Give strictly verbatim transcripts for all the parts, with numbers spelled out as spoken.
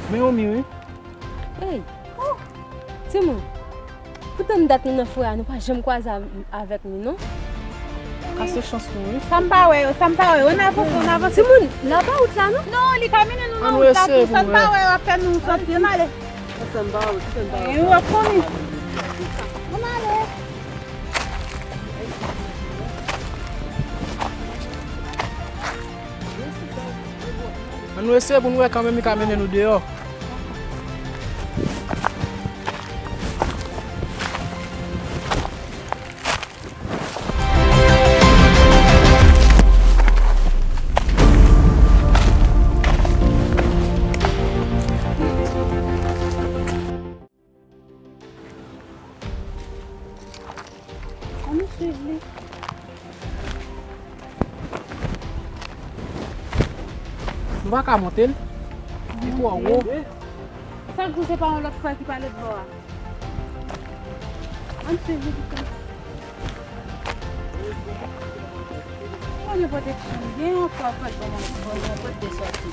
Men yon mi wi. Ey, oh, timoun. Poutan dat nou nan forè a, nou pa janm kwaze av-, avèk nou, non? Ka se chans nou, wi. Sa m pa wè yo, sa m pa wè yo. Ann avanse, ann avanse. Timoun, la pa wout la, non? Non, li ka mennen nou nan wout la tou. Sa m pa wè yo ap fè nou soti. Ann ale. Sa m pa wè, sa m pa wè. E, w ap konnen. Ann ale. Ann nou eseye pou nou wè kanmenm li ka mennen nou deyò. Ann nou swiv li. Nou pa ka monte l. Li twò wo. Sa k di w se pa yon lòt frè ki pa lòt bò a? Ann swiv li pitit. Mwen gen pwoteksyon, gen yon frè, frè, bon, bon, bon, bon, bon, de sòti.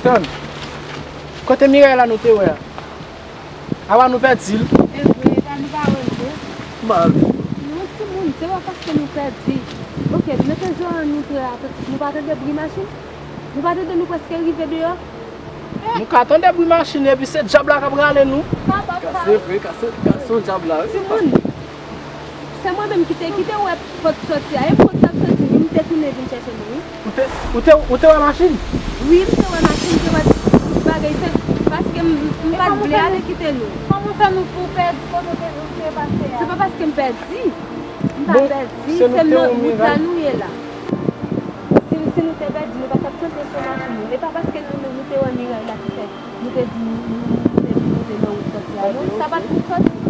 Tann. Kote Miray la nou te wè a? Apa nou pèdi l? E vre, epa nou pa wè l vre. Mal. Non, timoun, se pa paske nou pèdi. Oke, nou te jwe an nou trè atantif. Nou pa tande bri machin? Nou pa tande nou prèske rive deyò? Nou ka tande bri machin epi se dyab la k ap rale nou. Ka se vre, ka se, ka se yon dyab la, wi. Timoun, se mwen menm ki te, ki te wè pòt sòti a. E pòt k ap sòti, wi, m te tounen vin chèche nou, wi. Ou te, ou te, ou te wè machin? Wi, m te wè machin, m te wè tout bagay. Se paske m, m pa t vle ale kite nou. Kòman fè nou pou pèdi kote nou te, nou te pase a? Se pa paske m pèdi. M pa pèdi, se nan wout la nou ye la. Si, si nou te pèdi, nou pa t ap chante sou machin nou. E pa paske nou, nou, nou te wè Miray la ki fè nou te di nou, nou, nou te, nou te nan wout sòti a, non. Sa pa t wout sòti.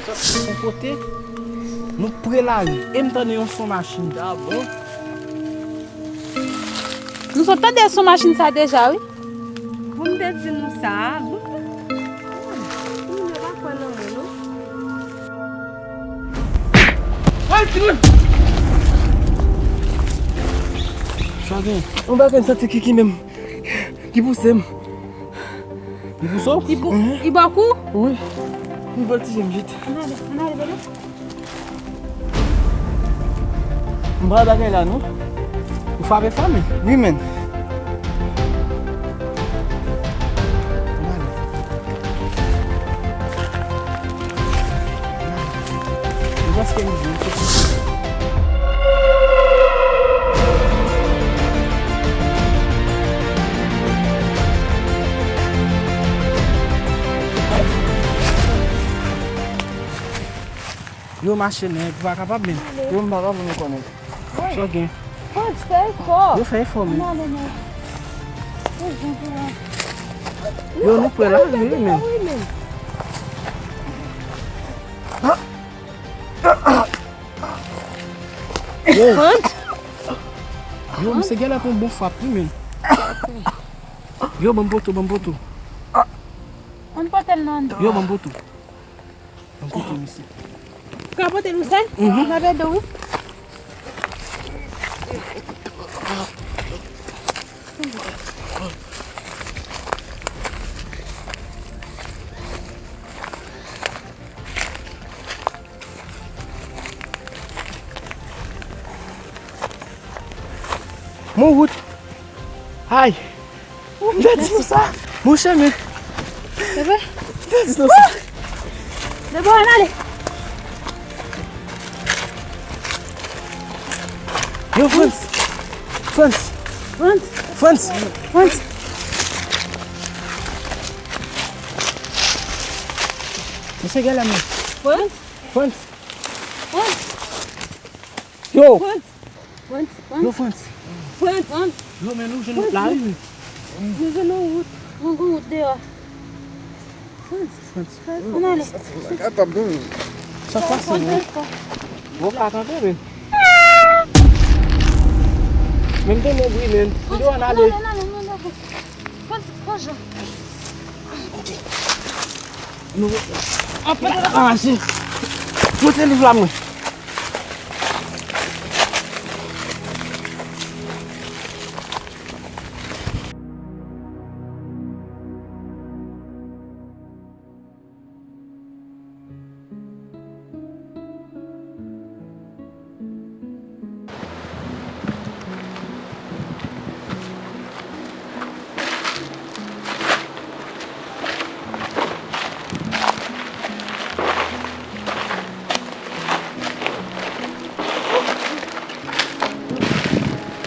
Sòti yon kote, nou pre lari, e m tande yon son machin. Ah bon? Nou sot tande son machin sa deja, wi. Bon, m te di nou sa, bon, bon, nou pa kwè nan mwen, non. Sa gen? Yon bagay m santi ki, ki menm, ki pouse m. Li pouse w? Li pou, li ba w kou? Wi. Li vòltije m vit. Ann ale, ann ale, bebe. M pral bagay la, non. Ou frape fò, men. Wi, men. Ann ale. Ann ale. Ou prèske rive. Yo mache nèg, ou pa kapab menm. Yo m pa kapab menm konnen. Sa w gen? Frantz, fè efò. Yo fè efò menm. Ann ale, men. Yo nou pre la, wi, men. Yo. Frantz? Yo, misye genlè pran bon frap, wi, men. Yo, ban m poto, ban m poto. Ann pote l nan. Yo, ban m poto. Ann pote misye. Ka pote l ou sèl? Mhm. M ap ede w, wi. Mon wout. Ay. M te di nou sa. Monchè, men. Bebe. M te di nou sa. Bebe, ann ale. Yo, Frantz. Frantz. Frantz. Frantz. Frantz. Mesye, gade la, men. Frantz. Frantz. Frantz. Yo. Frantz. Frantz, Frantz. Yo, Frantz. Frantz. Yo, men nou jwenn wout la, wi. Nou jwenn yon wout. Nou jwenn wout deyò. Frantz. Frantz. Frantz, ann ale. Sa k pase, men? Bon, pa kanpe, men. Men m tande bri, men. Frantz, ann ale, ann ale, ann ale, ann ale. Frantz, Frantz, Jean. Ok. Nou, ann ale. Pote liv la, mwen.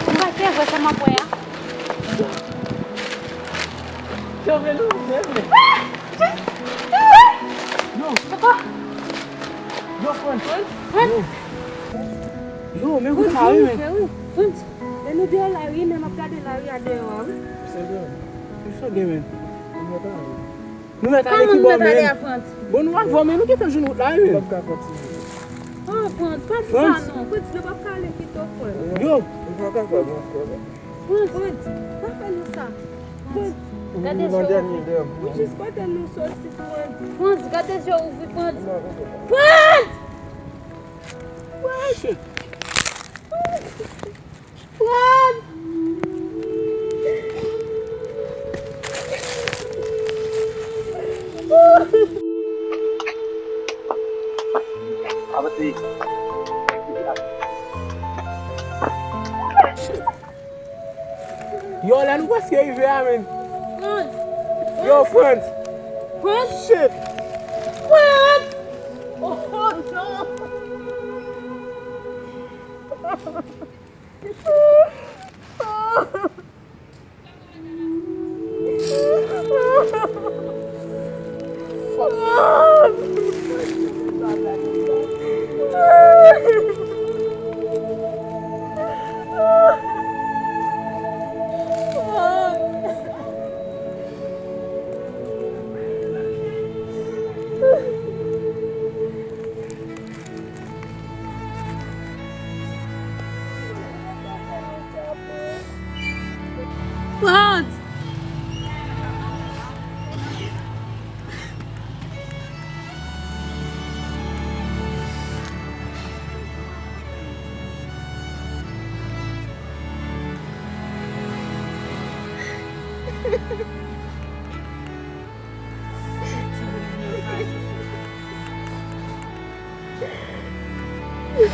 M panse vre sa m ap wè a. Yo, men nou, men, men. Yo. Yo, Frantz. Frantz. Yo. Yo, men kote sa, wi, men. Frantz, lè nou deyò lari, men m ap gade lari a deyò a, wi. Sa gen, men? Nou mèt ale ki bò, men? Bon, nou avè w, men nou gentan jwenn wout la, wi, men. Oh, Frantz, pa di sa non. Frantz, nou p ap ka ale pito, Frantz. Yo. Frantz, Frantz, pa fè nou sa. Frantz, gade je w. Ou jis kote nou soti, Frantz. Frantz, gade je w ouvri, Frantz. Frantz! Frantz! Frantz! Avanse. Yo, la nou prèske rive a, men. Frantz! Yo, Frantz! Frantz! Shit! Frantz! Oh, oh, non!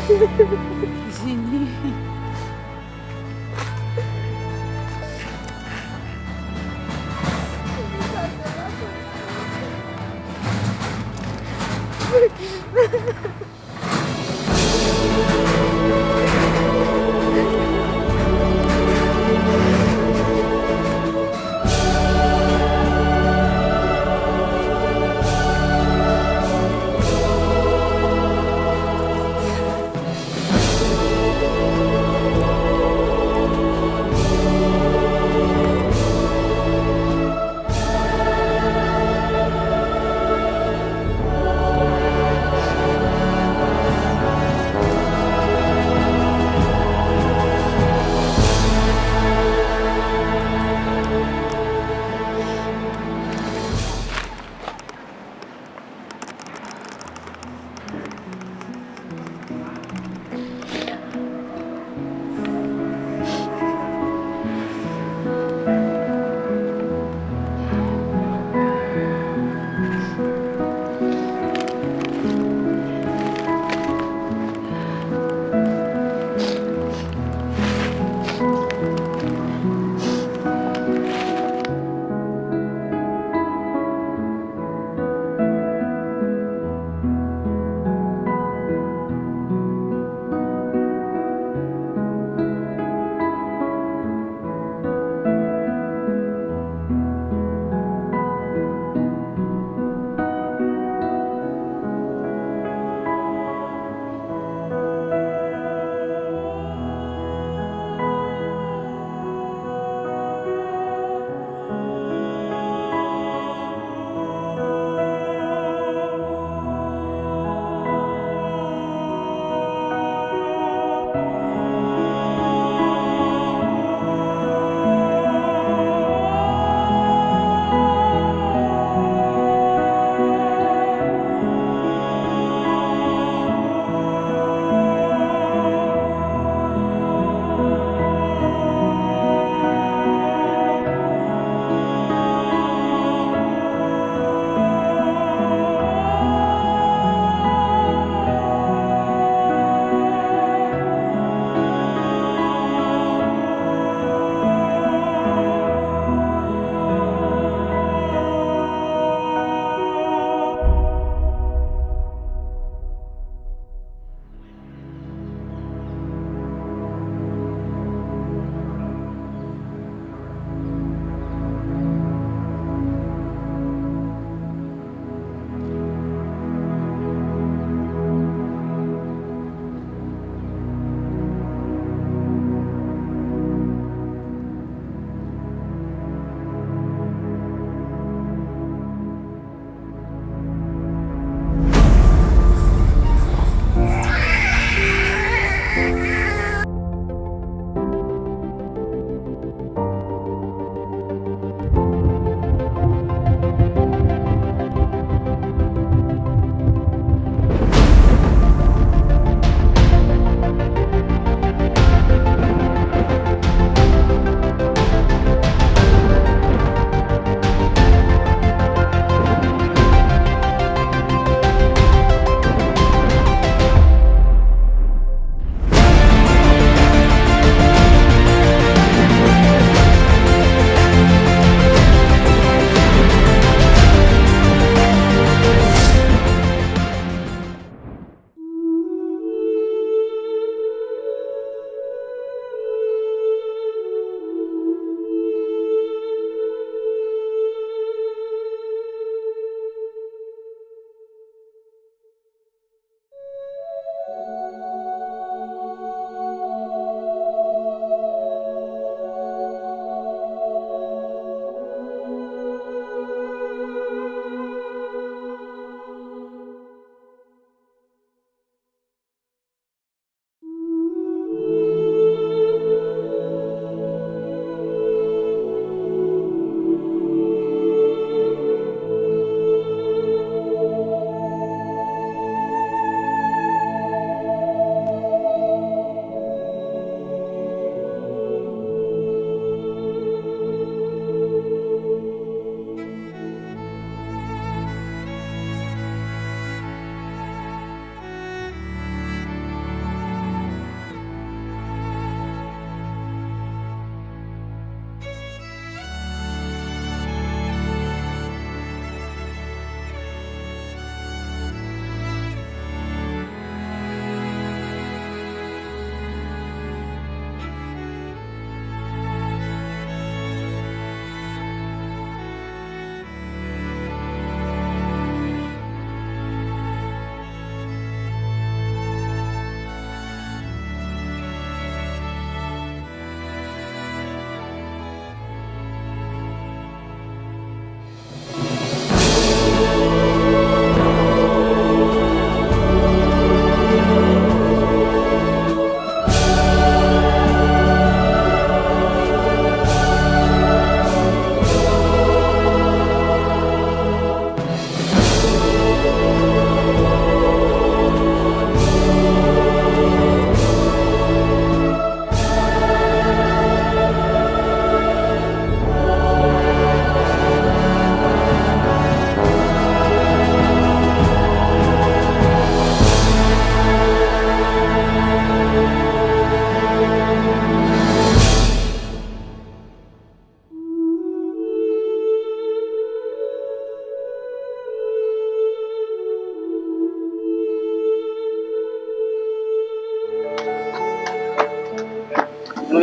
Jenny.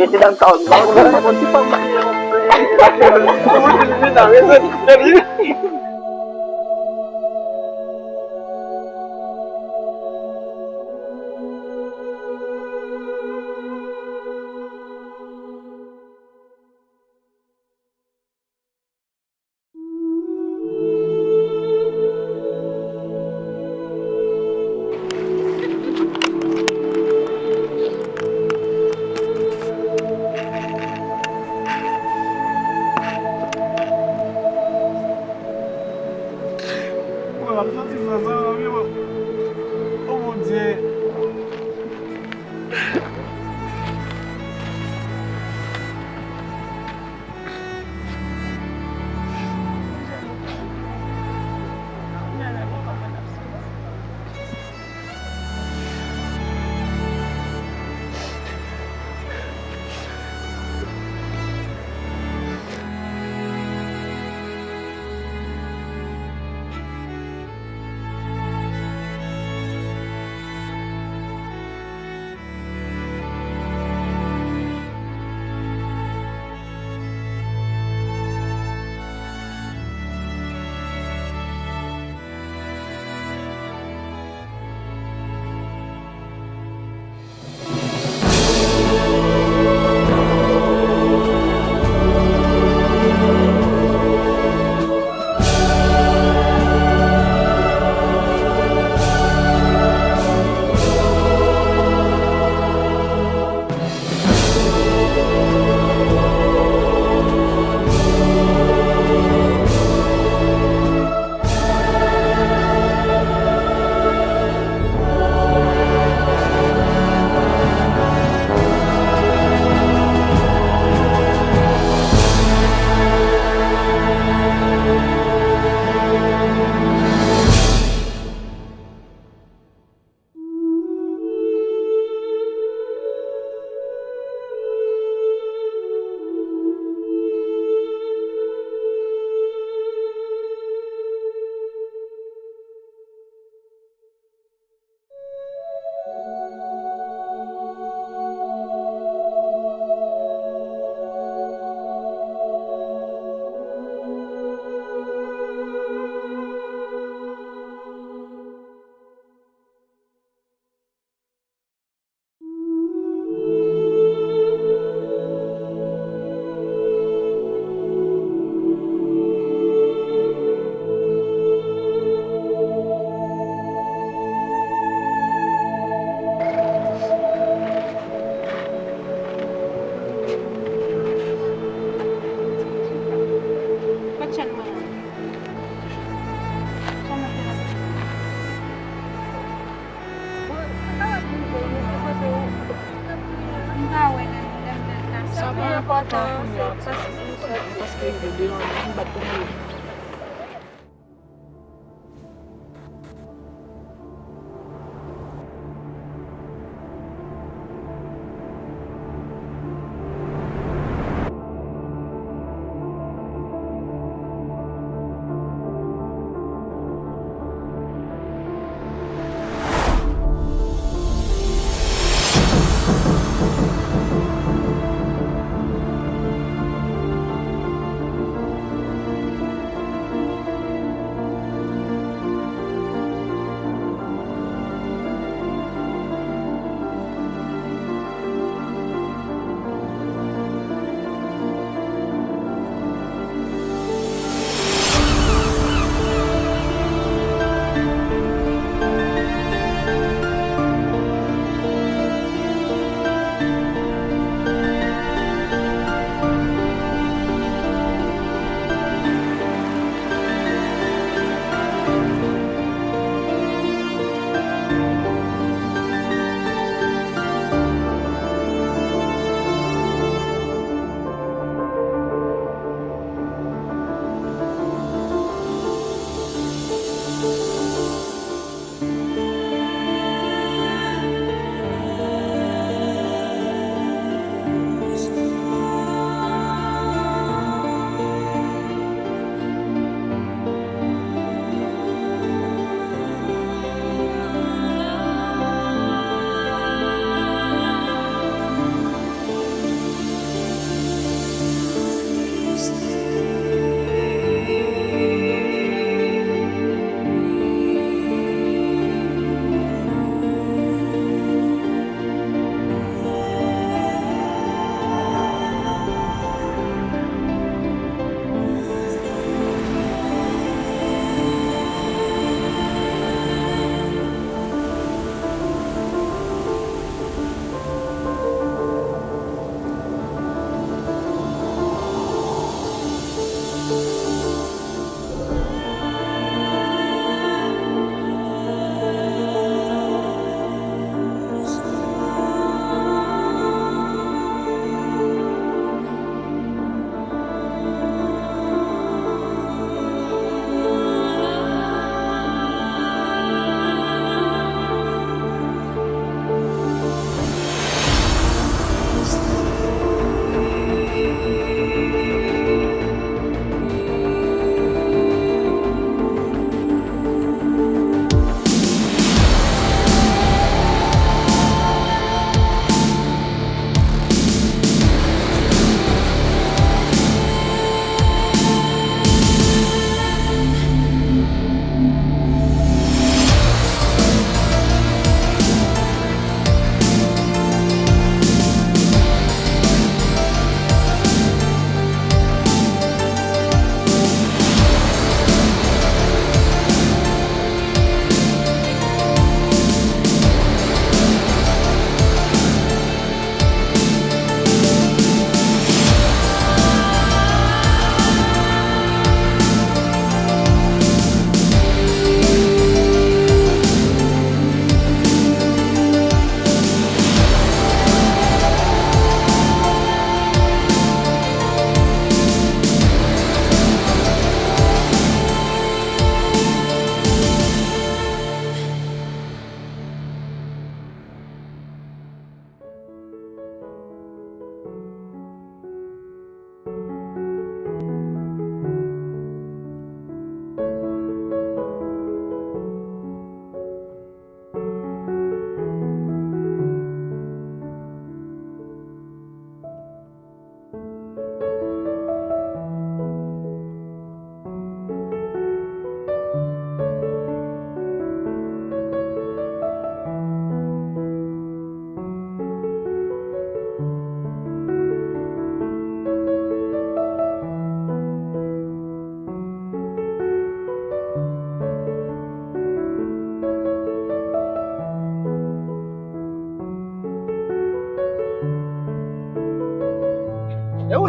Mete dan sa w. Mwen ap santi sa, sa, o Bondye. Kot chèn mwen an? Sa mwen fè la? Bon, se pa wè pou m voye, se kote ou. M pa wè nan, nan, nan, nan. Sa pa enpòtan, se paske m sòti, paske m te deyò, m bat pou mwen.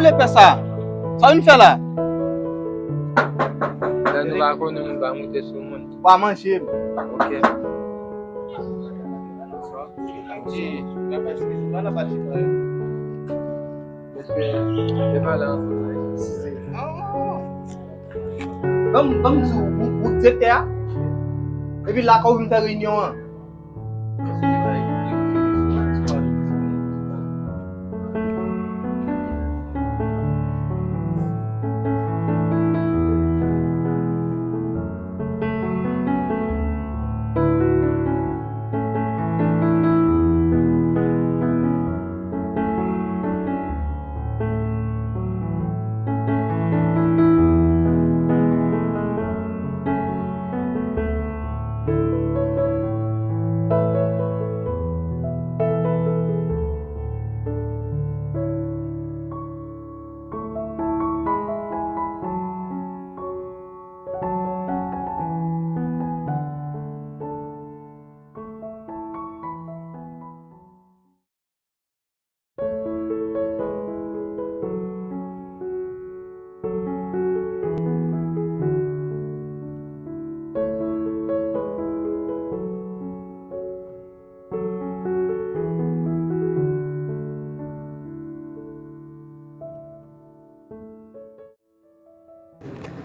Lepè sa, sa w vin fè la? Lè nou pa konnen moun pa moute sou moun. Pa manje m. Ok. Mesye, e pa la. Ban m, ban m di w, ou, ou direktè a? Epi lakay ou vin fè reyinyon an?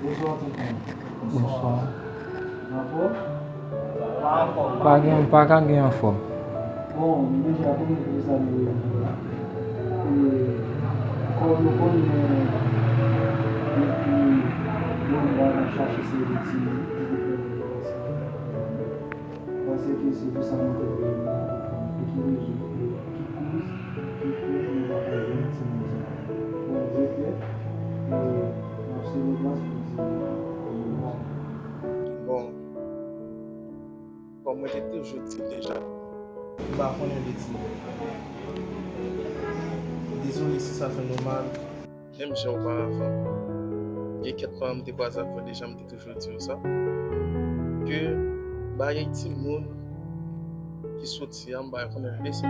Bonswa, tonton. Bonswa. Anfòm? Pa gen, pa ka gen anfòm. Bon, nou deja konnen poukisa nou reyini la. E, kòm nou konnen, depi bon, nou ap chache seri de timoun ki te fè nou kòmanse. Paske se pou sa nou te vle pou ki rezon, pou ki koz ki fè nou pa ka jwenn timoun sa yo. Bon, Dye fè, e, n ap sere glas pou di nou. Bon, kòm mwen te toujou di deja, m pa konnen de timoun. Dezole si sa fè nou mal. Menm jan oparavan, gen kèk paran m te kwaze avè w deja, m te toujou di w sa, ke bagay timoun ki soti a, m pa konnen l de sa.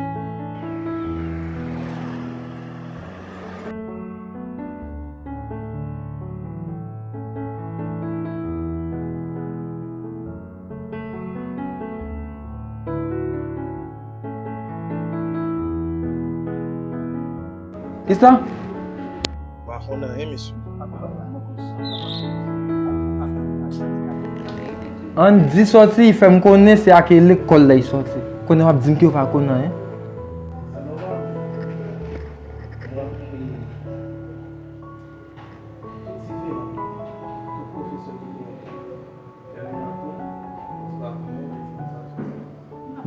Kisa? M pa konn anyen, mesye. Andy sòti, li fè m konnen se ak lekòl la li sòti. Konnen w ap di m ke w pa konn anyen.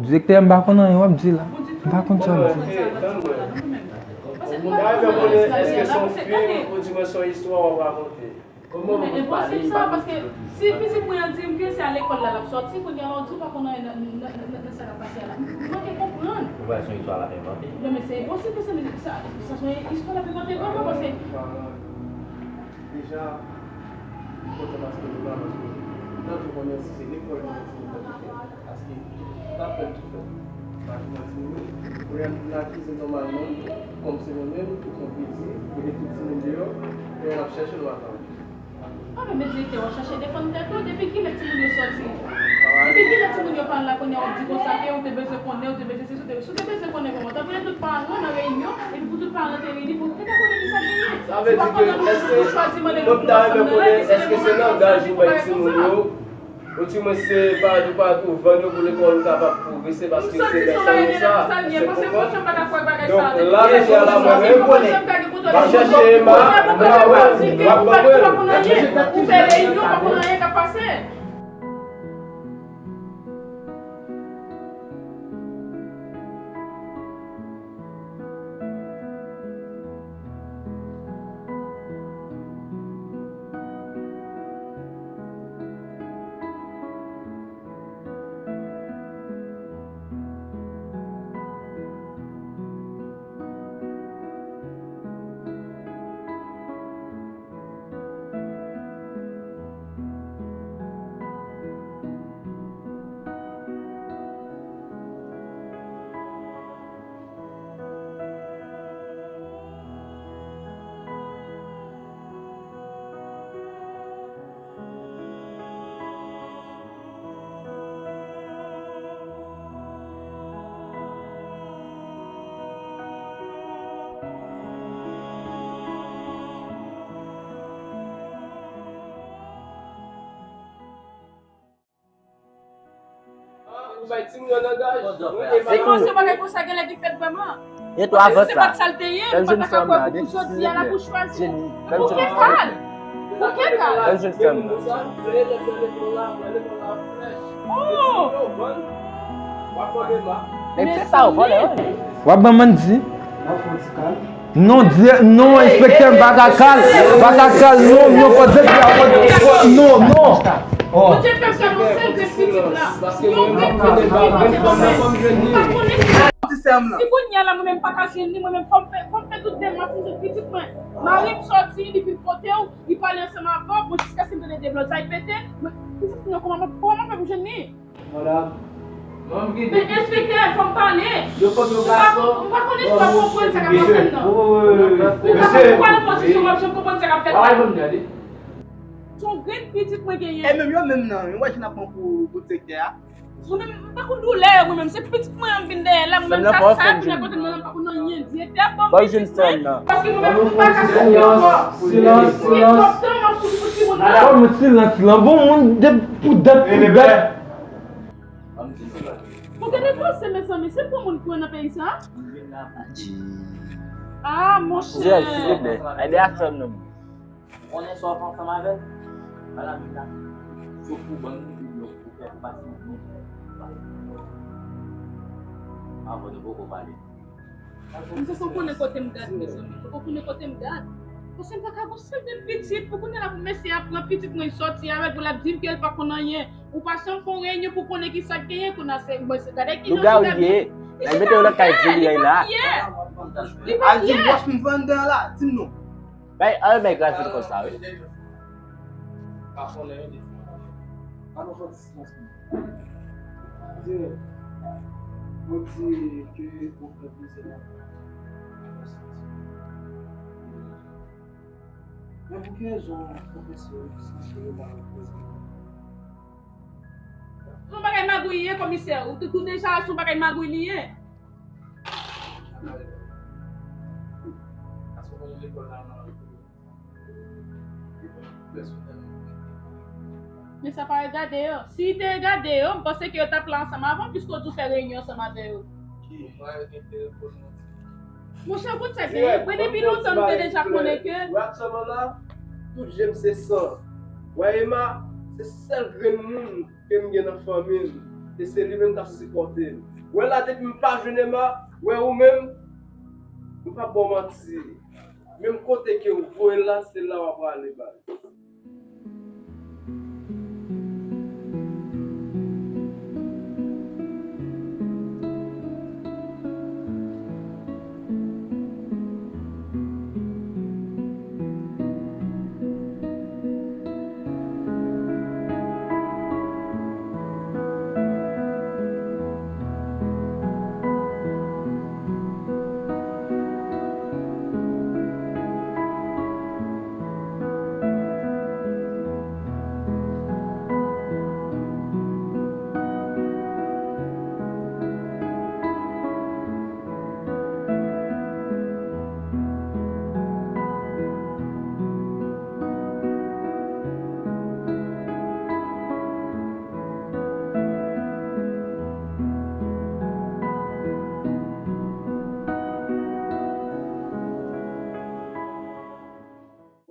Direktè, m pa konn anyen w ap di la. M pa konn sa w ap di. Mwen ta renmen konnen, èske se yon fim oudimwen se yon istwa w ap rakonte? Kòman w konn pale, pa konn fè? Si pitit mwen an di m ke se a lekòl la l ap sòti, kounye a la w di w pa konn anyen nan, nan, nan, nan sa k ap pase a la. M manke konprann. Ou kwè se yon istwa l ap envante? Non, men se enposib ke se sa, sa se yon istwa l ap envante vrèman, paske Deja, m kontan paske nou la, paske m ta toujou konnen si se lekòl li mete m nan tou fè. Paske m t ap fè l tou fè. Pa tou manti nou. Kounye a, nou vin akize nòmalman, kòm se mwen menm, ki pran plezi, mete tout timoun deyò, kounye a, n ap chèche nou atake. Ah, men, men direktè, w ap chache defann tèt ou, depi kilè timoun yo sòti? Depi kilè timoun yo pa la, kounye a, w ap di konsa ke ou te bezwen konnen, ou te bezwen sesi, ou te, si w te bezwen konnen kòman, w t ap rele tout paran nan reyinyon, epi pou tout paran te reyini, pou yo te ka konnen kisa k genyen. Sa vle di ke, èske, mwen ta renmen konnen, èske se langaj ou bay timoun yo, oudimwen se pa, nou pa tou vann yo pou lekòl kapab pwogrese, paske se pèsonèl sa, èske w konprann? Donk, la, kounye a la, mwen menm, m ap chache Emma, m pa wè l, m pa konprann. Ou bay timoun yo nan gaj. Se tou. Se bagay konsa genlè ki fèt vrèman. E tou avan sa. Se pa t sa l te ye, li pa ta ka kwè pou jodi a la pou chwazi. Pou ke kal? Pou ke kal? Oh! Epi se sa ou vòlè, wi. W ap ban manti. Non, di, non, enspektè, m pa ka kal, m pa ka kal, non, non, fò direktè a, fò, non, non. Bondye fè m sèlman sèl grenn pitit la. Yon grenn pitit Bondye ban mwen. M pa konnen si. Si kounye a la, mwen menm m pa ka jwenn li, mwen menm fò m fè, fò m fè tout demach pou jwenn pitit mwen. Mari m sòti, li vin kote w, li pale ansanm avè w, bon, jiskaske m tande de blòzay pete, mwen, pitit mwen, kòman, kòman mwen fè pou jwenn li? Madanm. Men enspektè, fò m pale. Yo fòk yo gason. M pa konnen si w ap konprann sa k ap pase nan. Ou pa konprann pozisyon w ap janm konprann sa k ap fèt la. Se yon grenn pitit mwen genyen. E menm yo menm nan, yon wè jan n ap pran pou, pou direktè a. Mwen menm, m pa konn doulè yo, mwen menm. Se pitit mwen an m vin dèyè la, mwen menm sa, sa ap vin akote m nan, m pa konn anyen. Direktè ap ban m pitit mwen. Paske mwen menm, m pa ka sou ankò. Silans, silans, silans. Gen twòp tan m ap soufri pou timoun nan. Kòman silans lan? Bon, moun de pou dat, pou dat. Bon, gade panse, mezanmi, se pou moun pran nan peyi sa? Ah, monchè. Jèl, silvouplè, ede ak sè m nan. Ou konnen sa w fè ansanm avè l? Pale avèk la. Si w pou ban m yon pou fè pati nou. Avan nou poko pale. Misye san konnen kote m gad, mezanmi. Poko konnen kote m gad. Paske m pa ka gon sèl grenn pitit pou kounye a la pou mesye a pran pitit mwen sòti avè l pou l ap di m ke l pa konn anyen. Ou pa janm fè yon reyinyon pou konnen ki sa k genyen kounye a se mwen se gade ki jan lougawou li ye. L al mete yo nan kay Ziliyay la. Li pa kyè. Al di wòch m vann dan la, di m non. Bay, al bay gras vin konsa, wi. Pa konnen yo defann. Pa nan fòt silans, non. Dirèk. Ou di ke ou fè plizyè bagay. Men pou ki rezon pwofesè yo ki sanse yo pa reprezante? Se yon bagay magouy li ye, komisè. Ou, ou deja wè se yon bagay magouy li ye. Men sa pa regade yo. Si te regade yo, m panse ke yo t ap la ansanm avan, piske w di w fè reyinyon ansanm avè yo. Monchè, ou konn sa k genyen? Mwen depi lontan m te deja konnen ke. Wè aktyèlman la, tout je m se san. Wè Emma, se sèl grenn moun ke m gen nan fanmi m, e se li menm k ap sipòte m. Wè la, depi m pa jwenn Emma, wè ou menm, m p ap ba w manti. Menm kote ke w voye l la, se la w ap prale, baz.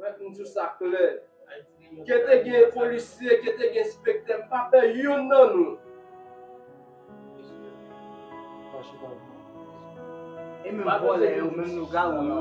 Wè, m di w sa klè. Ke te gen polisye, ke te gen enspektè, m pa pè youn nan nou. E menm vòlè yo, menm lougawou yo.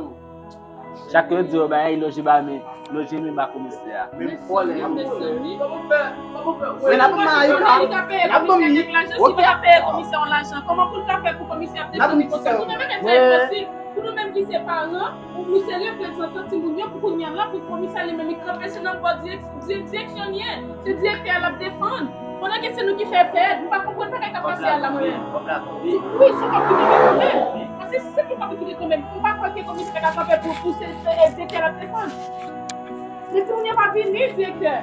Chak yo di yo bay loje ba men, loje men ba komisè a. Menm vòlè yo. Mezanmi. Men n ap ban Malika, n ap ban li. Oke. Kòman pou l ka peye komisè yon lajan? Kòman pou l ka fè pou komisè ap defann li konsa? Tout bagay sa enposib. Pou nou menm ki se paran, ou nou se reprezantan timoun yo, pou kounye a la, pou komisè li menm li kanpe sou nan bò dirèk-, dirèk-, direksyon li ye. Se direktè a l ap defann. Pandan ke se nou ki fè pèd, m pa konprann bagay k ap pase a la, mwen menm. Wi, se yon kòb ki tonbe kanmenm. Paske si se pou kòb ki tonbe kanmenm, m pa kwè ke komisè ta ka kanpe pou, pou se, se, e, direktè a l ap defann. Men timoun yo pa vini, direktè.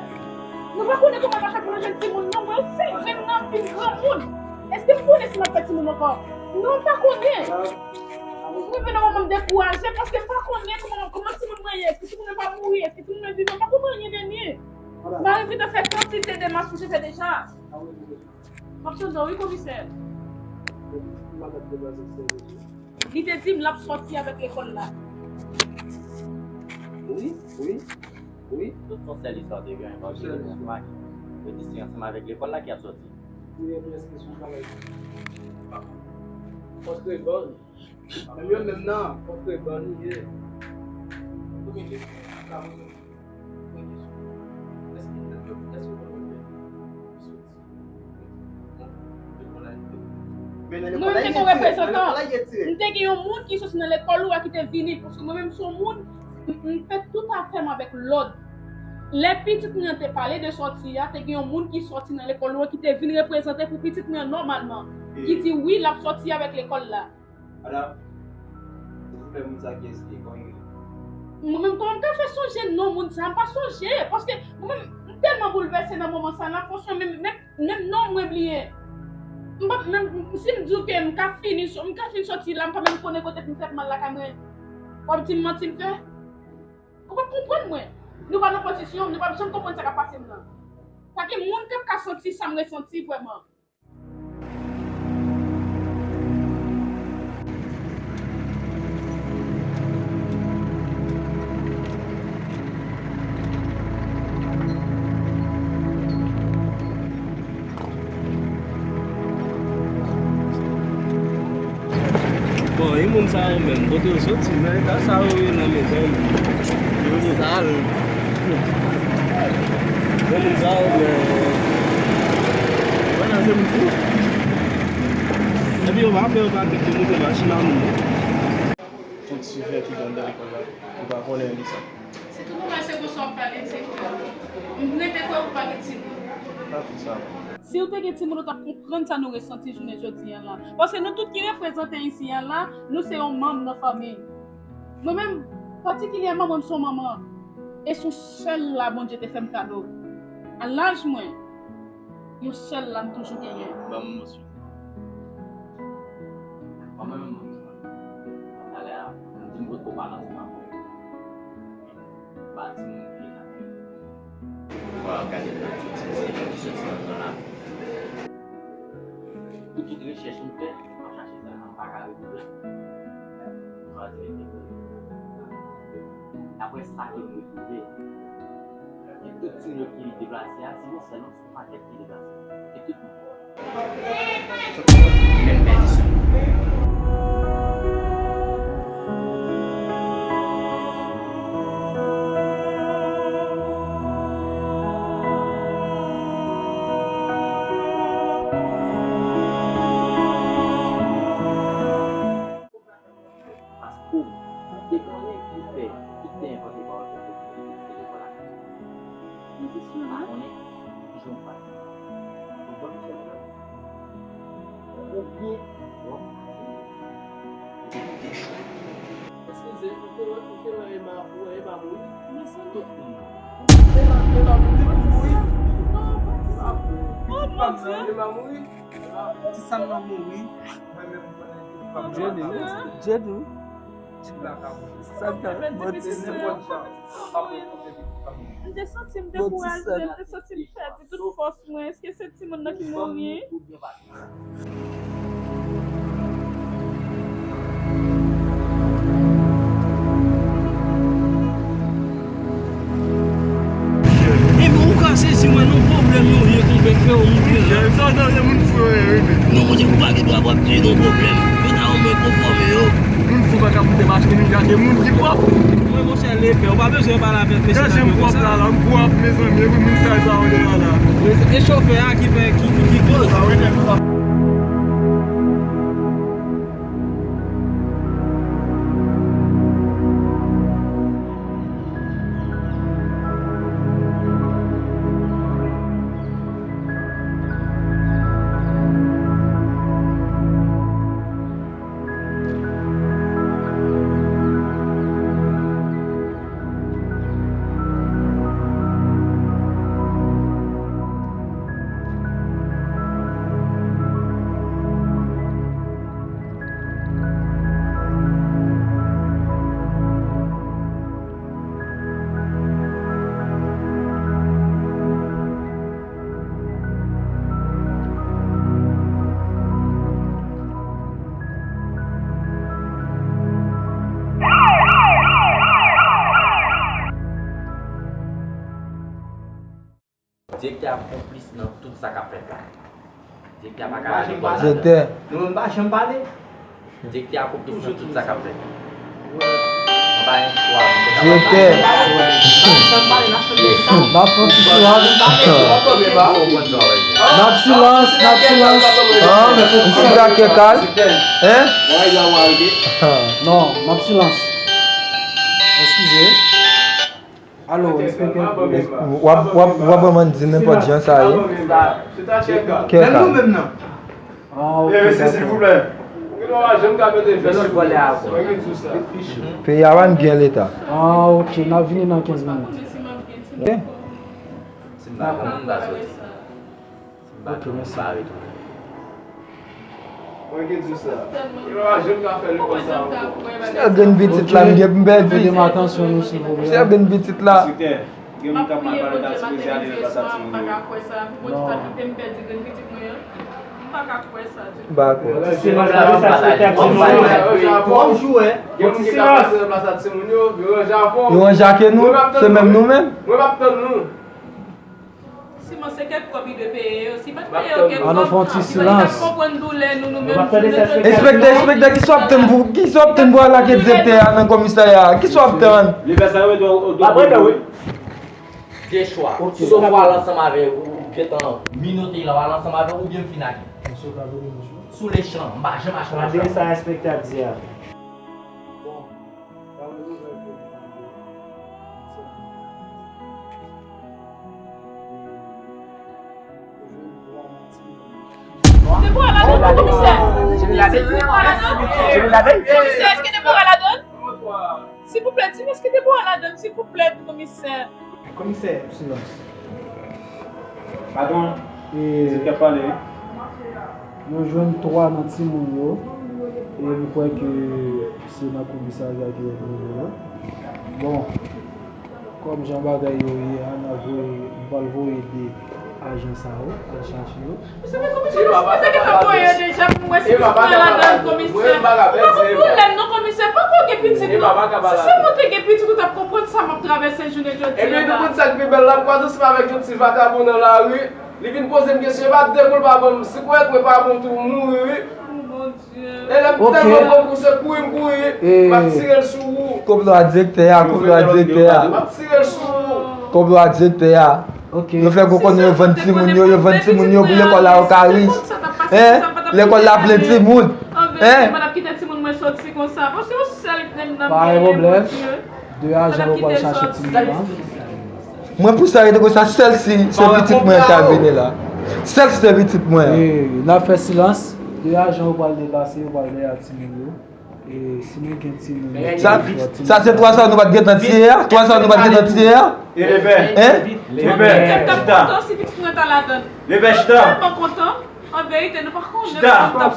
Nou pa konnen kòman n ap fè pou nou jwenn timoun, non, mwen, se jwenn nan vin granmoun. Èske m konnen si m ap fè timoun ankò? Non, m pa konnen. Mwen vin nan moman m dekouraje paske m pa konnen kòman, kòman timoun mwen ye, èske timoun mwen pa mouri, èske timoun mwen vivan, m pa konprann anyen de li. Mari m gentan fè kantite demach pou se fè deja. M ap tande w, wi, komisè. Li te di m l ap sòti avèk lekòl la. Wi, wi, wi. Tout se yon sèl istwa te genyen, paske se yon sèl istwa. Yo di se ansanm avèk lekòl la ki ap sòti. Wi, epi èske sou travay? Pòs Trevòl. Menm yo menm nan, pòs Trevòl li ye. Dominique, ka poze yon kesyon. Èske, èske, èske w konn kote li soti? Mwen menm te gen yon reprezantan. M te gen yon moun ki soti nan lekòl ou a ki te vini, paske mwen menm se yon moun, m, m fè tout afè m avèk lòd. Lè pitit mwen an te pale de sòti a, te gen yon moun ki sòti nan lekòl ou a ki te vin reprezante pou pitit mwen an nòmalman, ki di wi, l ap sòti avèk lekòl la. Madanm, silvouplè, moun sa kiyès li ye? Kòman li rele? Mwen menm, kòman m ka fè sonje non moun sa? M pa sonje, paske mwen menm, m tèlman boulvèse nan moman sa la, franchman, menm, menm, menm non mwen bliye. M pa, menm, si m di w ke m ka fini, m ka fin sòti la, m pa menm konnen kote pou m fè mal lakay mwen. W ap di m manti m fè? Ou p ap konprann mwen. Nou pa nan pozisyon m, nou p ap janm konprann sa k ap pase m nan. Pa gen moun k ap ka santi sa m resanti vrèman. Bon, e moun sa yo menm, kote yo soti, nan eta sa yo ye la, mezanmi? Yo sal. E moun sa yo menm, wè nan se moun fou. Epi yo pa pè, yo pa pè, yo moute machin a moun. Tout sijè ki anndan lekòl la, ou pa konnen li sa. Se tout nòmal, se konsa w ap pale, direktè. M rete kwè ou pa gen timoun. Pa fè sa. Si w te gen timoun, ou t ap konprann sa nou resanti jounen jodi a la. Paske nou tout ki reprezante isi a la, nou se yon manm nan fanmi. Mwen menm, patikilyèman, mwen, m se yon manman. E se yon sèl la Bondye te fè m kado. A laj mwen, yon sèl la m toujou genyen. Ban m yon sou. Ban mwen yon moun. Talè a, m di m potko pale ansanm avè w. Ba timoun ki la. Ou pa gade nan tout se se ki soti nan zòn la. Pou tout rechèch m fè, m ap chache sa, m pa ka retwouve. M chwazi rete kote m. Daprè sa ke m retwouve, gen tout timoun ki deplase a, se yon sèl, non, se yon pakèt ki deplase. Se tout moun. Menm pèdi sa. Paske ou te konnen ki fè, ki te envante pawòl sa, se te lekòl la. Ou pa konnen ki jan w pase. Ou konn sa w fè. Oubyen, w ap pase. Ou te koute cho. Eskize, ou te wè, ou te wè Ema, ou wè Ema mouri? Tout moun. Ema, Ema mouri? Ema mouri? Oh, mon Dieu! Ema mouri? Ti Sam nan mouri. Mwen menm, mwen konnen tout fanm yo pa mouri. Djeni, Djeni. Sa ka manti sa. M te santi m dekouraje, m te santi m pèdi tout fòs mwen. Èske se timoun nan ki mouri? Epi ou ka sezi mwen nan pwoblèm yo ye tonbe fè w moute la. Sa sa se moun fou yo ye wi. Non, monchè, ou pa gen dwa ap ap di nan pwoblèm. Yo ta wè mwen konfòme yo. Moun fou pa ka moute machin, li gade moun ki pwòp. Mwen, monchè, lepè, ou pa bezwen pale avèk mesye sa yo konsa. Gade jan m pwòp la, m pwòp, mezanmi, epi moun sal sa yo deyò la. E chofè a ki fè, ki, ki, ki koz. Direktè a pa ka ale kò l ladan. Direktè. Nou menm pa janm pale. Direktè a konplis nan tout sa k ap fèt. Nou pa gen chwa, nou te ka pa pale. Direktè. N ap fè ti silans. N ap silans, n ap silans. Hein? Ou sou bra kè kal? Hein? Non, n ap silans. Eskize. Alo, enspektè. W ap, w ap, w ap ban m di nenpòt jan sa ye. Kè kal. Men nou menm nan. Ah, ok, dakò. Peyi a pa gen leta. Ah, ok, n ap vini nan kenz minit. Ok. Ok, mèsi. Mwen gen di sa. Yo pa janm ka fè li konsa ankò. Sèl grenn pitit la m gen pou m pèdi. Mete m atansyon nou silvouplè. Sèl grenn pitit la. Gen moun k ap mal pale ta ti mizè ale nan plas a timoun yo. Non. M pa kwè sa ditou. Ti silans la, sa se tèt timoun yo. Gen moun ki ka pase nan plas a timoun yo, yo ranje avè w. Yo ranje ak nou, se menm nou menm. Mwen m ap tann nou. Siman se kèk kòb li dwe peye yo. Si pa t peye yo kèk kòb, li pa t ap konprann doulè nou, nou menm. Enspektè, enspektè, kisa w ap tann pou, kisa w ap tann pou al lage direktè a nan komisarya a? Kisa w ap tann? Li fè sa yo mete w, w, w, w, w. De chwa. Swa w al ansanm avè l, ou gentan minote la, w al ansanm avè l, oubyen m fin ak li. Sou lechan, m pa janm achte machin. Gade sa enspektè ap di a. Debora ladan, non, komisè. Debora ladan. Komisè, èske Debora ladan? Silvouplè, di m èske Debora ladan, silvouplè, komisè. Komisè, silans. Patwon, e, se k ap pale, wi. Nou jwenn twa nan timoun yo, e nou kwè ke se nan komisarya ke yo twouve yo. Bon, kòm jan bagay yo ye a, n a voye, nou pral voye de ajan sa yo al chache yo. Komisè, men komisè, komisè, te gentan voye yo deja pou m wè si pitit mwen ladan, komisè. Ou pa fè pwoblèm non, komisè, poko gen pitit non. Si sèlman w te gen pitit, ou t ap konprann sa m ap travèse jounen jodi a la. Ebyen, nou konn sa k pi bèl la, m kwaze ansanm avèk yon ti vakabon nan lari, li vin poze m kesyon, e pa de kou l pa ban m, si kwèt mwen pa bon tou, m mouri wi. Oh mon Dieu. E lè m tèlman pran kou se kouri m kouri, m ap tire l sou ou. Konplo a direktè a, konplo a direktè a. M ap tire l sou ou. Konplo a direktè a. Yo fè gwo kònè, yo vann timoun yo, yo vann timoun yo pou lekòl la yo ka riche. Hein? Lekòl la plen timoun. Hein? Mwen ap kite timoun mwen soti konsa. Paske yon sèl grenn nan m genyen, Bondye. De ajan yo pral chache timoun nan. Mwen pou sa rete konsa, sèl si se pitit mwen an k ap vini la. Sèl si se pitit mwen an. E, n ap fè silans. De ajan yo pral deplase, yo pral dèyè timoun yo. E, si nou gen timoun yo. Sa, sa se twa sa nou pa t gentan tiye a? Twa sa nou pa t gentan tiye a? Hein? Leve. Chita. Leve, chita. Tèlman kontan, an verite, nou pa konnen sa. Ajan Max.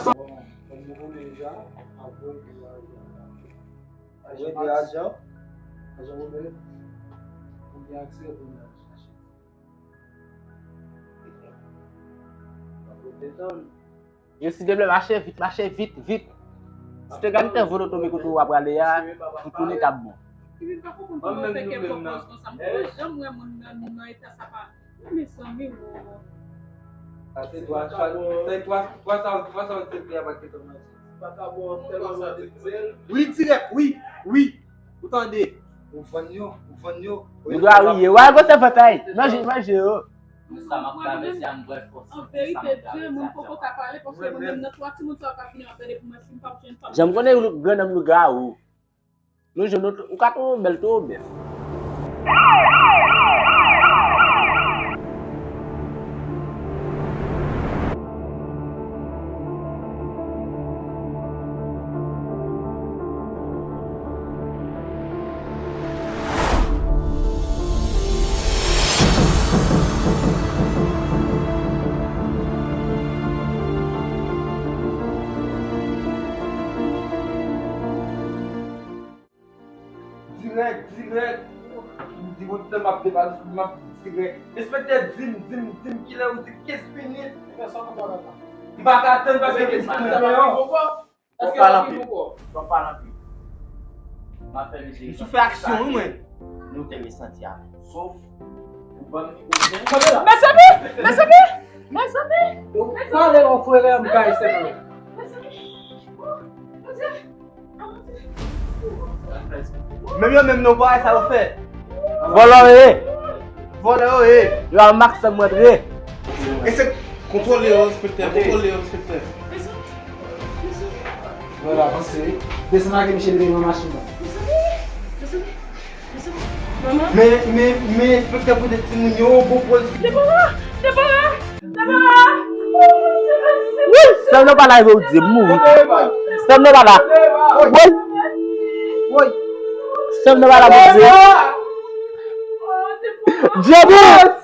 Ajan Max. Ou gen aksè pou nou al chache. Yo, silteplè, mache vit, mache vit, vit. Si te gade te vo loto men kote w ap prale a, pou tounen t ap bon. Epi m pa konprann kòman w fè kè pòpòz konsa. M poko janm wè moun nan, nan eta sa pa. Mezanmi, wo. Sa se twa, sa, se twa, twa sa, twa sa, se twa sa, se twa sa. Wi, dirèk, wi, wi. Ou tande? Ou vann yo, ou vann yo. Ou dwe a wi, wa gwo se fantay. Manje, manje yo. Sa m ap travèse a, m dwe fòse. An verite, Dye, moun poko ka pale, paske mwen menm nan twa timoun sa yo k ap vini ap gade pou mwen, si m p ap jwenn fanm. Jan m konnen grannanm lougawou. Nou jwenn ou, ou ka tonbe bèl tou bèf. Dirèk, dirèk. M di kontan m ap depase, m ap dirèk. Enspektè, di m, di m, di m kilè ou di kenz minit. M pa ka tann paske kenz minit deyò. W ap pale anpil. W ap pale anpil. M ap fè mesye. M sou fè aksyon, wi, mwen. Nou te resanti a. Sof, ou ban m li okenn. Mezanmi! Mezanmi! Mezanmi! Yo pale yon frè m kay sèlman. Menm yo menm non bagay sa yo fè. Vòlò yo ye. Vòlò yo ye. Yo al max mwen tre. Ese kontwole yo, enspektè, kontwole yo, enspektè. Vòlò avanse wi. Desann lage misye devan machin nan. Men, men, men enspektè pote timoun yo, bon pwodui. Debora! Debora! Debora! Wi, sè m nan pa la, e vre w di, m mouri. Sè m nan pa la. Wi. Wi. Sè m nan pa la, Bondye. Djebou!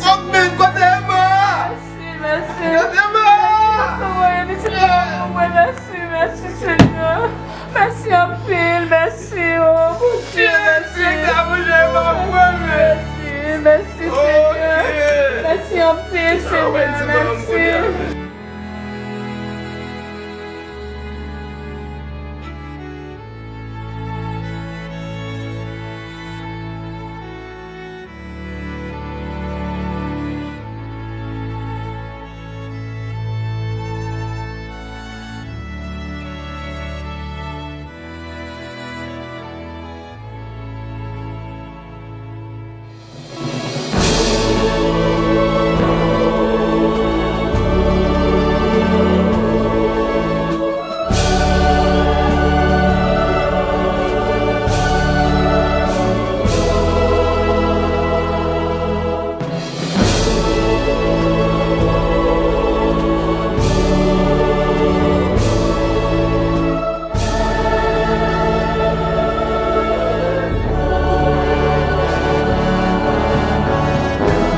Anpil kote mò! Mèsi, mèsi. Kote mò! Mèsi, mèsi, Senyè. Mèsi anpil, mèsi, o Bondye, mèsi. Mèsi, mèsi, Senyè. Mèsi anpil, Senyè, mèsi.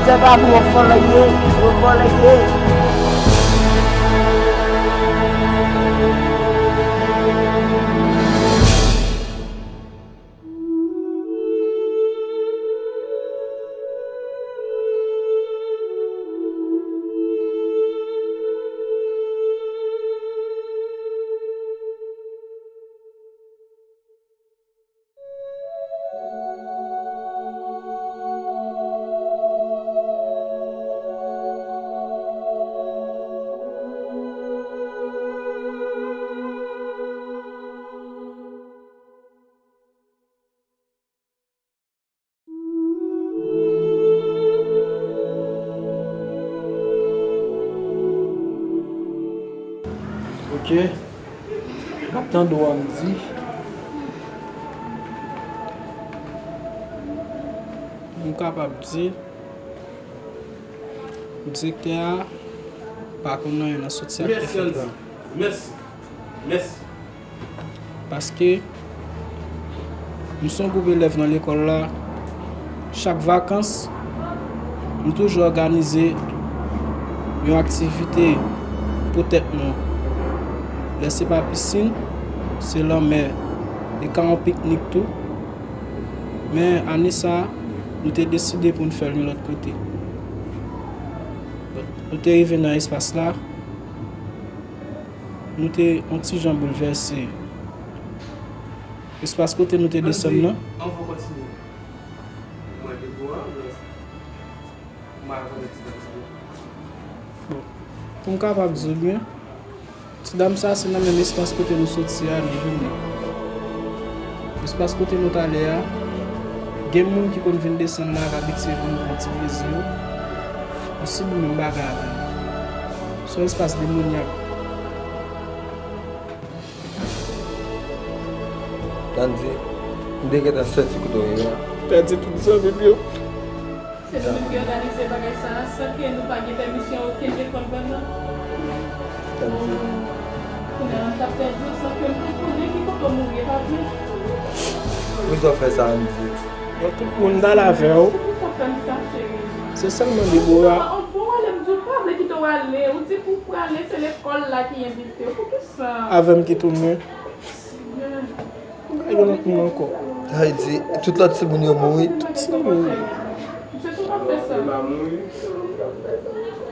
Misye pa pou yon fò lè ye, yon fò lè ye. Ok. M ap tande w ap di. M kapab di, direktè a pa konn anyen nan soti a k te fèt la. Mèsi, Andy. Mèsi. Mèsi. Paske nou se yon gwoup elèv nan lekòl la. Chak vakans, nou toujou òganize yon aktivite, pou tèt nou. Lè se pa pisin, se lanmè. E ka yon piknik tou. Men ane sa a, nou te deside pou n fè l yon lòt kote. Nou te rive nan espas la, nou te yon ti jan boulvèse. Espas kote nou te desann nan. Ann, anvan w kontinye. Mwen te gwo an, men m pa konn ti dam sa non. Bon, pou m kapab di w byen, ti dam sa se nan menm espas kote nou soti a nou vin. Espas kote nou t ale a, gen moun ki konn vin desann la k abitye vin pran ti plezi yo. Ann sibi menm bagay avè l. Se yon espas demonyak. Andy, m te gentan santi kote w ye a. Pèdi tout zanmi m yo. Se nou menm ki òganize bagay sa a, san ke nou pa gen pèmisyon okenn lekòl ban nou. Andy. Kounye a, m t ap pèdi w san ke m te konnen ki kote w mouri, e pa vre? Poukisa w fè sa, Andy? Bon, tout moun t al avè w. Se pou sa w fè m sa, cheri. Se sèlman Debora. Ou, ou ale, m di w pa vle kite w ale. Ou di pou w prale, se lekòl la ki envite w. Poukisa? Avè m ki tounen. Pa gen lòt moun ankò. Sa vle di, tout lòt timoun yo mouri. Tout timoun. Se tou w ap fè sa.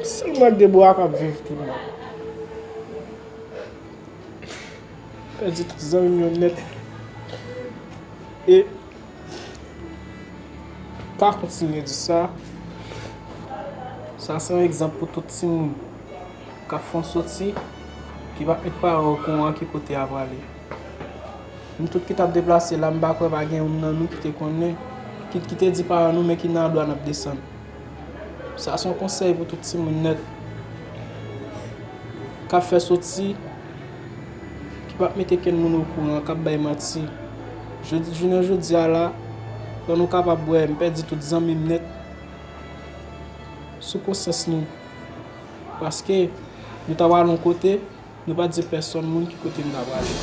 Sèlman ak Debora k ap viv tounen. Pèdi tout zanmi m yo nèt. E pa kontinye di sa. Sa se yon egzanp pou tout timoun k ap fè yon soti, ki p ap met paran yo okouran ki kote y a prale. Nou tout ki t ap deplase la, m pa kwè pa gen youn nan nou ki te konnen, ki, ki te di paran nou men ki nan dwa n ap desann. Sa se yon konsèy pou tout timoun nèt k ap fè soti, ki p ap met okenn moun okouran, k ap bay manti. Jodi, jounen jodi a la, lè nou kapab wè m pèdi tout zanmi m nèt sou konsyans nou. Paske nou ta pral yon kote, nou pa t di pèsonn moun ki kote n ta prale.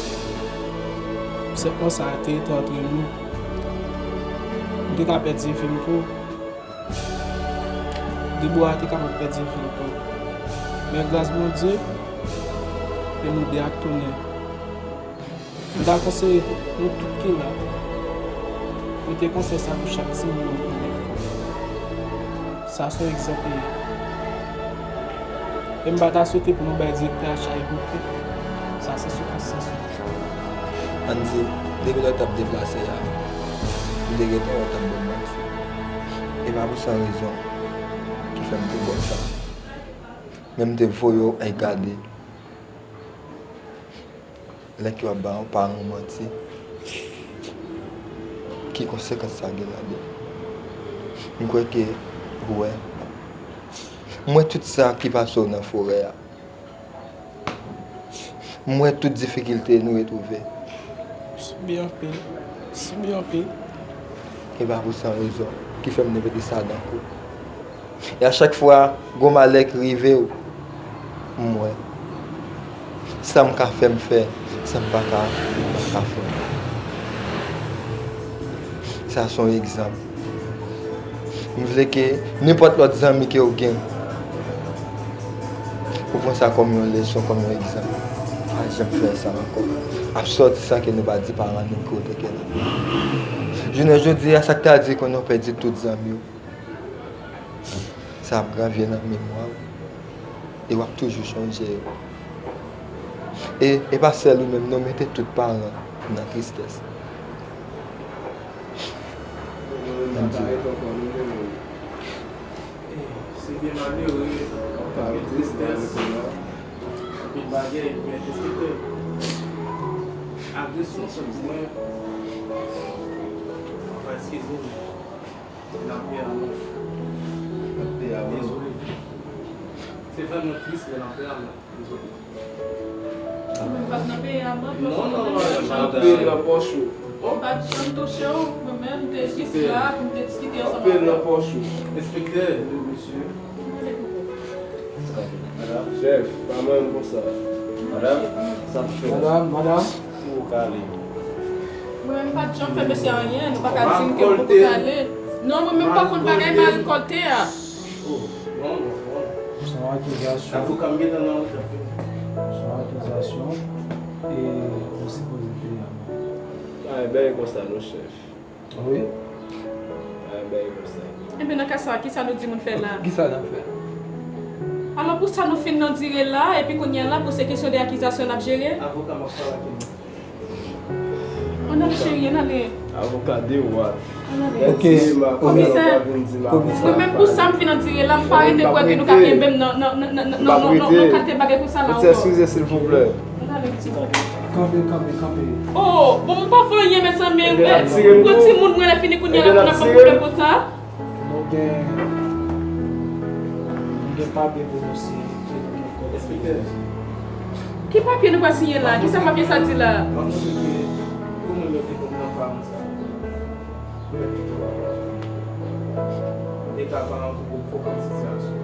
Sètman sa a te rete antre nou. M te ka pèdi vi m tou. Debora te kapab pèdi vi l tou. Men gras Bondye, e nou de ak tounen. M ta konseye nou tout ki la, mete konsèy sa pou chak timoun nou konnen. Sa se yon egzanp li ye. E m pa ta swete pou nou bay direktè a chay bouke. Sa se sou konsyans nou. Andy, depi lè w t ap deplase a, m te gentan wè w t ap ban m manti. E pa pou san rezon ki fè m te ba w sa. Men m te voye w al gade. Lè ke w ap ba yon paran w manti, ki konsekans sa gen ladan l? M kwè ke ou wè. M wè tout sa ki pase w nan forè a. M wè tout difikilte nou retwouve. Sibi anpil. Sibi anpil. E pa pou san rezon ki fè m te mete sa nan kou. E a chak fwa gon malè ki rive w, m wè sa m ka fè m fè, sa m pa ka, m pa ka fè. Sa se yon egzanp. M vle ke nenpòt lòt zanmi ke w gen, ou pran sa kòm yon leson, kòm yon egzanp. Pa janm fè sa ankò. Ap sòti san ke nou pa di paran nou kote ke l ap. Jounen jodi a, sa k ta di konnen w pèdi tout zanmi w, sa ap grave nan memwa w. E w ap toujou chonje yo. E, e pa sèl ou menm non, mete tout paran nan tristès. Andy. Se byen malere, anpil tristès, anpil bagay, men enspektè, agresyon sòt mwen, anfen, eskize m, n ap peye amand. N ap peye amand. Dezole. Se vrèman tris, men n ap peye amand. Dezole. Mwen pa t nan peye amand, paske mwen menm jan. Anpil nan pòch ou. Mwen pa t janm touche w, mwen menm, m te jis la pou m te diskite ansanm avè w. Anpil nan pòch ou. Enspektè. Wi, mesye. Chèf, pa menm konsa. Madanm, sa ap fèt. Madanm, madanm. Pou w ka ale. Mwen menm pa t janm fè mesye anyen, nou pa ka di m ke m poko t ale. Non, mwen menm pa konn bagay marikòlte a. Oh, non, non, non. Se yon akizasyon. Avoka m gentan nan wout la. Se yon akizasyon e ou sipoze peye amand. Pa gen bagay konsa non, chèf. Wi. Pa gen bagay konsa. Enben, nan ka sa a, kisa nou di moun fè la? Kisa n ap fè? Alò, pou sa nou fin nan dire la, epi kounye a la, pou se kesyon de akizasyon n ap jere? Avoka m ap pale ak li. Ann ale, cheri, ann ale. Avoka de wad. Ann ale. Ok. Komisè, mwen menm pou sa m fin andire la, m pa rete kwè ke nou ka kenbe m nan, nan, nan, nan, nan, nan, nan, nan kalite bagay konsa la ankò. Ann ale, pitit. Kanpe, kanpe, kanpe. Oh, bon, m pa fè anyen, mezanmi. Gwo timoun mwen lè fini kounye a la pou n ap fè pwoblèm konsa. Nou gen, nou gen papye pou nou siyen ke nou gen kòm. Enspektè. Ki papye nou pral siyen la? Kisa papye sa di la? M ap montre ke pou moun yo te konprann pa moun sa. Leta pa rankontre pwòp sitiyasyon.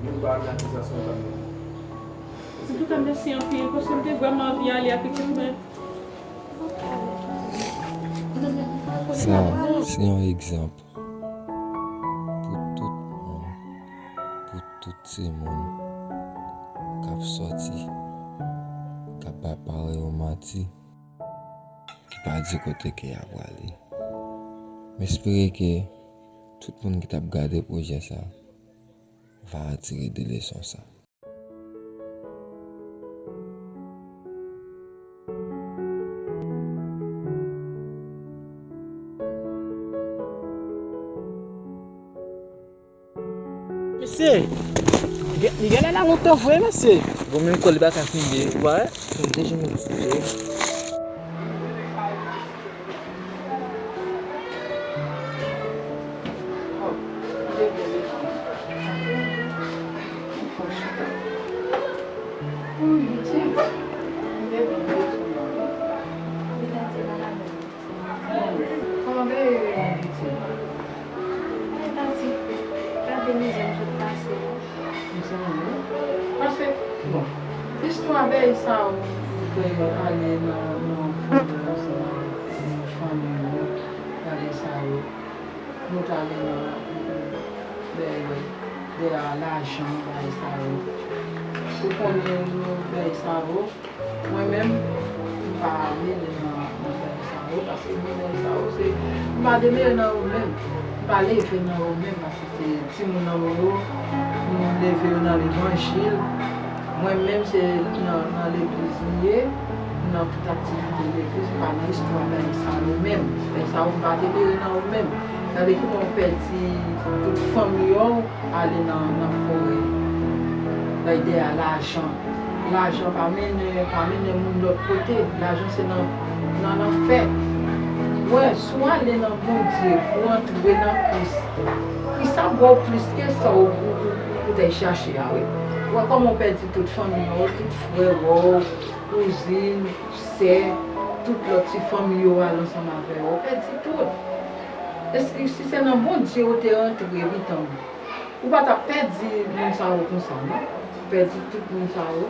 Youn pa gen akizasyon pa gen. Antouka, mèsi anpil, paske m te vrèman anvi ale ak pitit mwen. Sa se yon egzanp pou tout moun, pou tout timoun k ap sòti, k ap bay paran yo manti, ki pa di kote ke y ap prale. M espere ke tout moun ki t ap gade pwojè sa va retire de leson sa. Mesye, li gen, li genlè la lontan vre, mesye. Bon, menm kò li pa ka kenbe, ou pa wè? Son de jounen li koupe. Kòman bagay yo ye, Titi? Ay, Tati, gade mizè m sot pase la. Mizè w ye? Paske, bon, istwa bèy sa yo, ou te ale nan, nan fòrè ansanm avèk fanmi w, bagay sa yo. Nou t ale nan, dèyè, dèyè lajan, bagay sa yo. Ou konnen nou, bèy sa yo. Mwen menm, m pa mele nan, nan bagay sa yo, paske mwen, bagay sa yo, se, m pa demere nan yo menm. M pa leve nan yo menm, paske se timoun nan yo, m leve yo nan levanjil. Mwen menm, se nan, nan legliz m ye, nan tout aktivite legliz, m pa nan istwa bagay sa yo menm. Bagay sa yo, m pa demere nan yo menm. Gade kouman w pèdi tout fanmi w, ale nan, nan fòrè. Bay dèyè lajan. Lajan pa mennen, pa mennen moun lòt kote. Lajan se nan, nan lanfè. Wè, si w ale nan Bondye, pou w antre nan Kris, Kris ap ba w plis ke sa w, ou, ou, ou te chache a, wi. Wè kòman w pèdi tout fanmi w, tout frè w, kouzin, sè, tout lòt ti fanmi yo al ansanm avè w. Ou pèdi tout. Èske si se nan Bondye ou te rantre, pitit mwen, ou pa t ap pèdi moun sa yo konsa, non? Ou pèdi tout moun sa yo.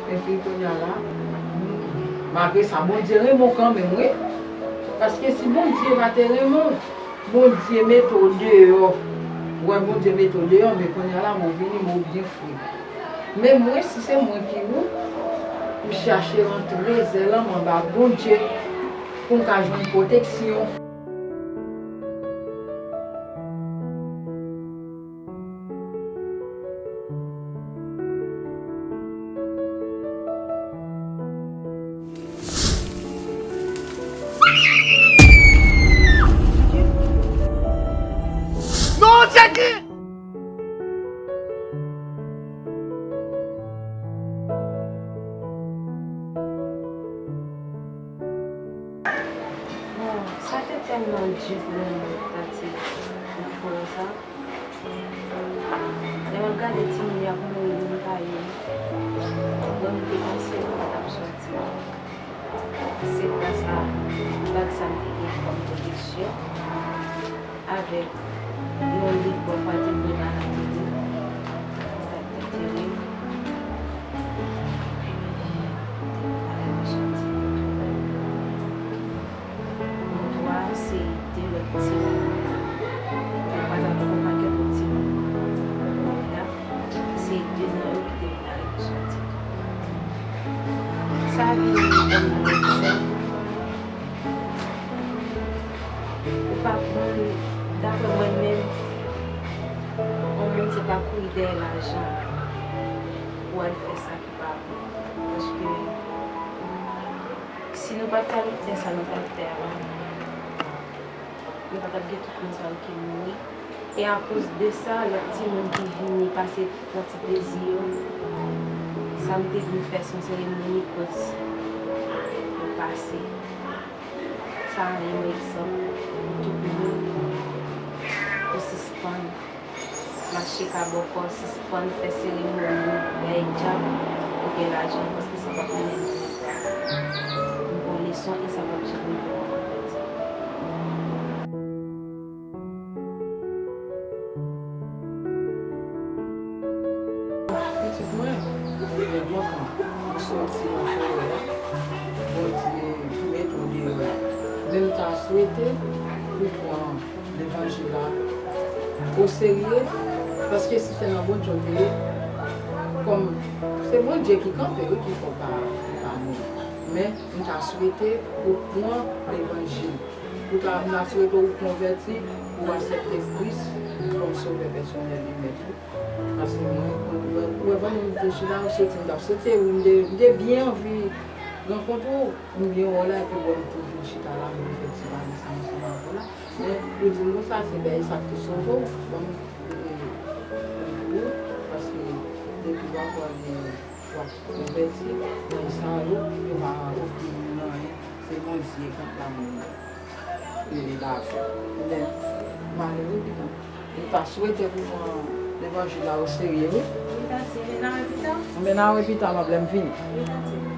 Epi kounye a la, malgre sa, Bondye renmen w kanmenm, wi. Paske si Bondye pa te renmen w, Bondye mete w deyò. Wè, Bondye mete w deyò, men kounye a la, men w vini, men w byen fre. Men mwen, si se mwen ki ou, m chache rantre zèl an m anba Bondye pou m ka jwenn pwoteksyon. Non, Jackie! Bon, sa te tèlman di pou mwen, Tati, pou frè sa. Lè m ap gade timoun yo ap mouri nan kay yo, mwen m te panse yo pa t ap sòti. Se gras a bag sa m te gen kòm pwoteksyon avèk yon lit bò pa te pran nan lateri. Mwen t ap antere. Epi, m te pale pou sòti. Bon, twa, se de lòt timoun. Yo pa t ap pran pakèt lòt timoun. Kounye a, se de nan yo ki te pale pou sòti. Sa vin ban m yon egzanp. Ou pa konn, daprè mwen menm, yon moun se pa kouri dèyè lajan pou al fè sa ki pa bon. Paske si nou pa t al fè sa nou t al fè a, nou pa t ap gen tout moun sa yo ki mouri. E akoz de sa, lòt timoun ki vini pase pran ti plezi yo, sa m te vin fè se yon seremoni koz yo pase. Sa a yon egzanp pou tout moun, pou sispann mache ka bòkò, sispann fè seremoni dèyè dyab oubyen lajan, paske sa p ap mennen nou nèt. M pran leson e sa p ap janm rive ankò, Tati. Pitit mwen, li gen lontan. Sinon, frè a, Bondye mete w deyò la. Men m ta swete pou pran levanjil la oserye, paske si se nan Bondye w te ye, kòm se Bondye ki kanpe, wi, ki fè w pa, pa mouri. Men m ta swete ou pran levanjil. Ou ta, m ta swete ou konvèti, ou aksepte Kris kòm sovè pèsonèl e mèt ou. Paske mwen, mwen, mwen, pandan m te chita, m soti, m t ap soti, wi, m te, m te byen anvi rankontre w, m byen wè w la, epi bon, m tou vin chita la, m vin fè ti pale sa ansanm avè w la. Men, yo di m konsa, se bèy sa k te sove w, ban m, e, e, pou ou, paske depi w ap wè w ap konvèti, moun sa yo, yo pa ofri moun anyen, se Bondye k ap ba moun e, lavi. Men, m ale wi, pitan. M ta swete pou pran levanjil la oserye, wi. Wi, tati, men n a wè pita. Men n a wè pita, m ap lè m vini. Wi, tati.